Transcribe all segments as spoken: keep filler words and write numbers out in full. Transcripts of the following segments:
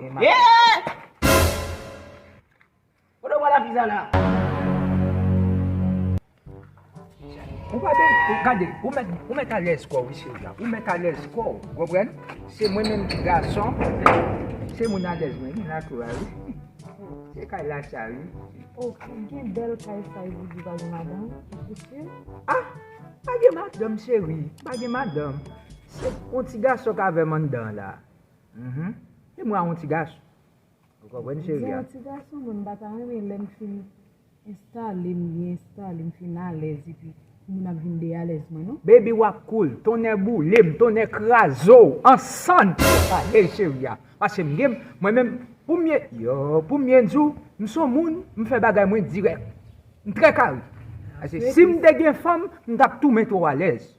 Yeah! Kote w pral ap viza la? Ou pa de, ou gade, ou mèt, ou mèt alèz kò w, wi, cheri a. Ou mèt alèz kò w, ou konprann? Se mwen menm ki gason, se moun alèz mwen, wi, la tou a, wi. Se kay la sa, wi. Oh, gen bèl kay sa, wi, pou di pa gen madanm, ou sou? Ah, pa gen madanm, cheri, pa gen madanm. Se yon ti gason k avè m anndan la. Mhm. E mwen a yon ti gason. Ou konprann, cheri a? Yon ti gason, mwen, m pa ta renmen lè m fin enstale m, byen enstale m, fin alèz, epi moun ap vin de alèz mwen, non. Baby, w ap cool, tonnè boule m, tonnè kraze w, ansann, w pale, cheri a. Paske m gen, mwen menm, pou m ye, yo, pou m ye di w, m se yon moun, m fè bagay mwen dirèk. M trè kare. Paske si m te gen fanm, m t ap tou mete w alèz.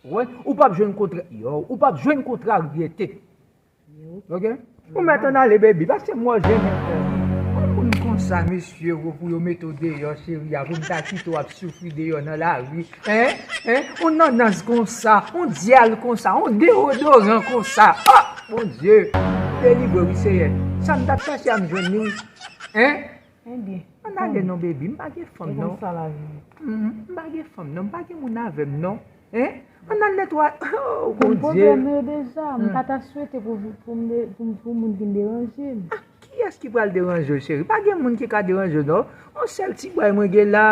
Ou wè? Ou p ap jwenn kontra, yo, ou p ap jwenn kontraryete. Ok? Ou mèt ann ale, baby, paske m wè w jennen twòp. Yon moun konsa, mesye, ou pou yo mete w deyò, cheri a, pou m ta kite w ap soufri deyò nan lari. Hein? Hein? Yon nannans konsa, yon dyal konsa, yon deodoran konsa. Oh, Bondye! Delivre, wi, Seyè. Sa m t ap chache a, m jwenn li, wi. Hein? Ebyen, ann ale non, baby, m pa gen fanm, non. E konsa lavi ye. Mhm, m pa gen fanm, non, m pa gen moun avè m, non. Hein? Ann al netwaye. Oh, Bondye. Pwoblèm yo deja, m pa ta swete pou, pou, m de- pou, pou moun vin deranje m. Ah, kiyès ki pral deranje w, cheri? Pa gen moun ki ka deranje w, non. Yon sèl ti bway mwen gen la.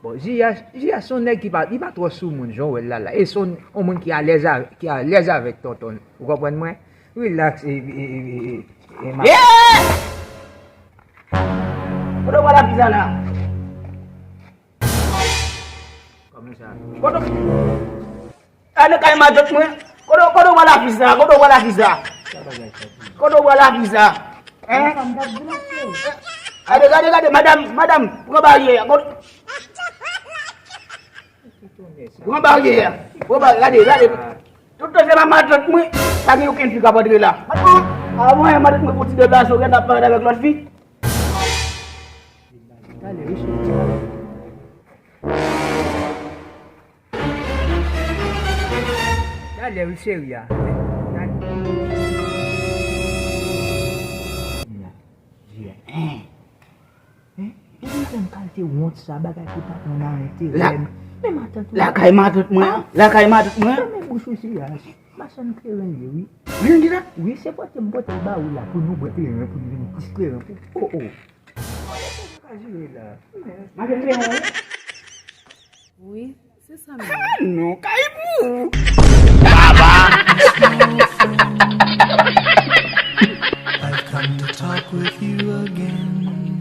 Bon, J H, J H se yon nèg ki pa, li pa twò sou moun, jan w wè l la, la. E se yon, yon moun ki alèz avè, ki alèz avèk tonton l. Ou konprann mwen? Relax, e, e, e, e, e, e, ma- Yeah! Kote w pral ap viza la? Kòman sa? Kote w, ale kay matant mwen. Kote w, kote w pral ap viza? Kote w pral ap viza? Kote w pral ap viza? Hein? Gade, gade, gade, madanm, madanm, pran baryè a. Kote- Pran baryè a. Pran baryè, gade, gade. Tout se pa matant mwen, pa gen okenn fi k ap antre la. Matant, a mwen, matant mwen pou ti deplase, ou gen ap parèt avèk lòt fi. Talè, wi, cheri. Talè, wi, cheri a. Talè. Hein? Hein? Epi menm kalite wont sa, bagay ki pa konn nan enterè m. Men matant ou. Lakay matant mwen an. Lakay matant mwen an. Fèmen bouch ou, cheri a. Machann kleren l ye, wi. Li menm ki sa? Wi, se pote m pote l ba ou la pou nou bwè kleren, pou nou vin plis kleren pou, oh, oh. Sa ka jire la. Machann kleren, wi. Wi, se sa menm. Ah non, kay pou ou. Baba! I've come to talk with you again.